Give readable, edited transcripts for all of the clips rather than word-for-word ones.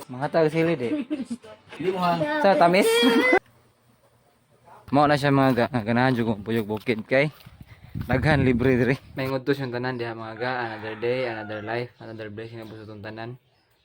Mga tag sili di. Di mo ha. Sa tamis. Mao na siya mga ga, nga ganahan jud kong puyog bukid kay daghan libre diri. May ngodto siyang tanan diha mga ga, another day, another life, another blessing na busa tong tanan.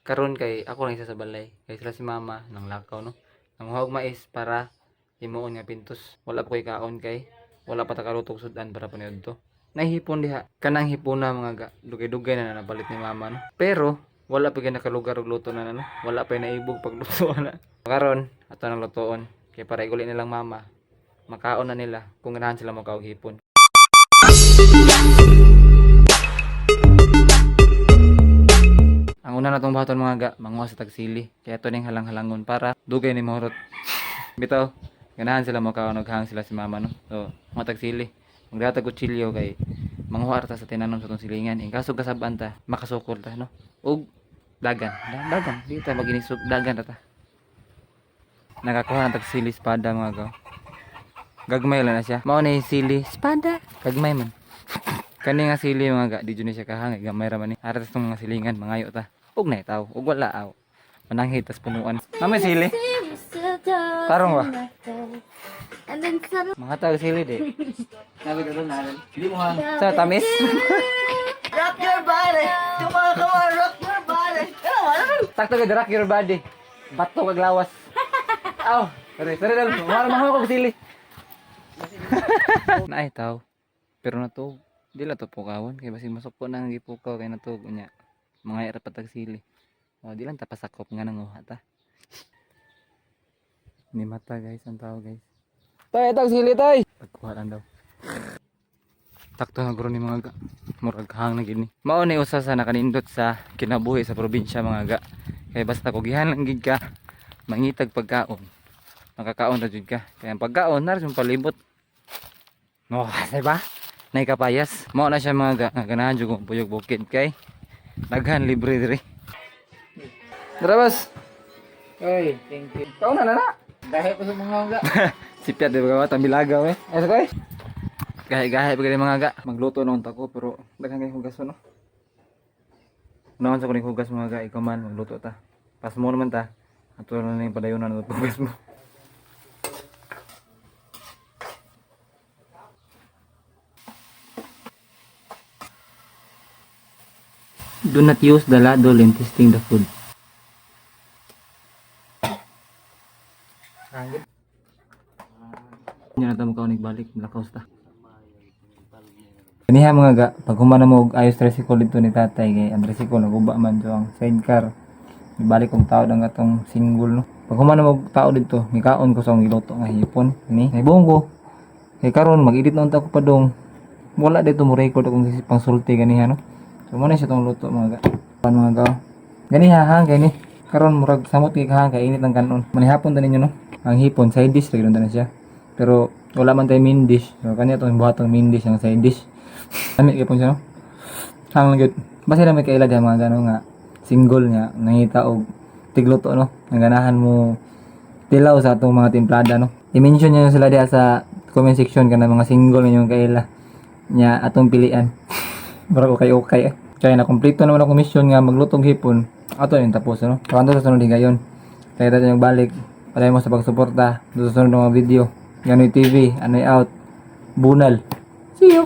Karon kay ako lang isa sa balay, kay sila si mama nang lakaw no. Nanguha og mais para himuon nga pintos. Wala pa ko'y kaon kay wala pa ta kalutog sudan para paniudto. Nahihipon diha kanang hipuna mga ga, dugay-dugay na napalit ni mama no. Pero wala pa gyud nakalugar og luto na no. Wala pa naibog pagluto na. Karon ato nang lutoon kay para iguli nilang mama. Makaon na nila kung ganahan sila makaog hipon. Ang una na tong buhaton mga ga, manguha sa tagsili. Kaya ito ning halang-halangon para dugay ni mahurot. Bitaw, ganahan sila makaon og hang sila si mama no. So, mga tagsili. Magdatag kutsilyo kay manguha ra ta sa tinanom sa tong silingan. In kaso kasab-an ta, makasukol ta no. Ug dagan, dagan, di ta maginisog dagan ra ta. Nakakuha ng tagsili espada mga ga. Gagmay lang na siya. Mao na yung sili espada. Gagmay man. Kani nga sili mga ga, di jud ni siya kahangay, gamay ra man ni. Ara tas tong mga silingan, mangayo ta. Ug na taw, ug wala aw. Mananghit tas punuan. Namay sili. Tarong ba? And then suddenly, Mga tag sili di. Di mo ha. Sa tamis. Rock your body! Come on, come on, rock your body! Sakto gid rock your body. Bato kag lawas. Aw, sorry, sorry dal. Mara mahuwa kog sili. Naay taw. Pero natug. Di la to pukawon kay basig masukko na ang gipukaw kay natug unya. Mga ira patag sili. Oh, di lang ta pasakop nga nanguha ta. Ni mata guys, ang tao guys. Tay, tag sili tay. Pagkuha lang daw. Takto na guro ni mga ga. Murag hang na gid ni. Mao ni usa sa nakanindot sa kinabuhi sa probinsya mga ga. Kay basta kugihan lang gid ka mangitag pagkaon. Makakaon ra jud ka. Kay ang pagkaon nar yung palibot. No, di ba? Nay kapayas. Mao na siya mga ga, nga ganahan jud kong puyog bukid kay daghan libre diri. Dara boss. Oy, thank you. Kaon na na na. Dahil ko sa mga ga. Sipyat di ba ka tambilaga we. Ay sakay. Gahi-gahi pa mga ga. Magluto na unta ko pero daghan kay hugas no. Unahan sa kuning hugas mga ga, ikaw man magluto ta. Pas mo naman ta. Ato na lang yung padayonan na hugas mo. Do not use the ladle in tasting the food. Hindi na tayo makaunig balik, lakaws ta. Kaniha mga ga, pag humana mo og ayos tricycle dito ni tatay kay ang tricycle naguba man so ang sidecar. Ibalik kong tao ang atong single no. Pag humana mo og tao dito, mikaon ko sa akong giluto nga hipon ni. Naibong ko. Kay karon mag-edit na unta ko pa dong. Wala dito mo record akong pangsulti ganiha no. So mo na siya tong luto mga ga. Pan mga ga. Ganiha ha kay ni. Karon murag samot kay kahang kay init ang kanon. Manihapon ta ninyo no. Ang hipon side dish lagi na siya. Pero wala man tayo main dish. So kanya tong buhatong main dish ang side dish. Lami gyud po siya no. Hang lang gyud. Basta na may kaila diha mga gano nga single nga nangita og tigluto no. Ang ganahan mo tilaw sa atong mga timplada no. I-mention niyo sila diha sa comment section kana mga single ninyong kaila nya atong pilian. Murag okay okay eh. Kaya na kompleto naman ako mission nga maglutong hipon. Ato yung tapos no. Kanto sa sunod higayon. Kaya tayo yung balik. Padayon mo sa pagsuporta. Sa susunod ng mga video. Ganoy TV, Anoy out. Bunal. See you.